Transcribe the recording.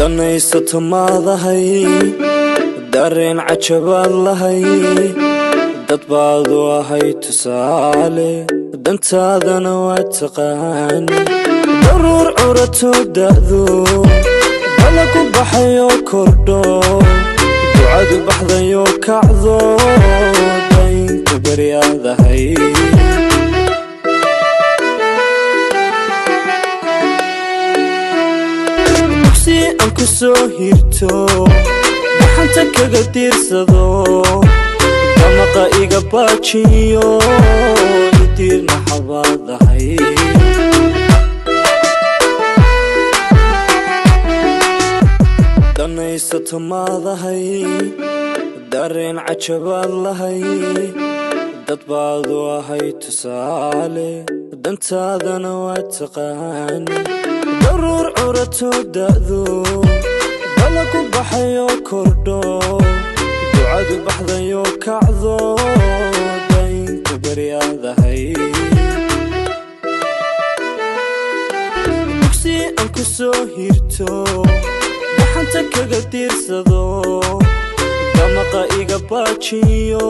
Danaysato maadahay, dareen cajabaad lahay, dad baad u ahay tusaale, dantaadana waa taqaani. Daruur curato da'do, dalagu baxayo kordho, ducadu baxdayo kacdo, daynku baryaadahay. Dugsi aan ku soo hirto, dhaxanta kaga diirsado, damaqa iga baajiyo, idiirna xabaadahay. Danaysato maadahay, dareen cajabaad lahay, dad baad u ahay tusaale, dantaadana waa taqaani. Daruur curato da'do, dalagu baxayo kordho, ducadu baxdayo kacdo, daynku baryaadahay. Dugsi aan ku soo hirto, dhaxanta kaga diirsado, damaqa iga baajiyo,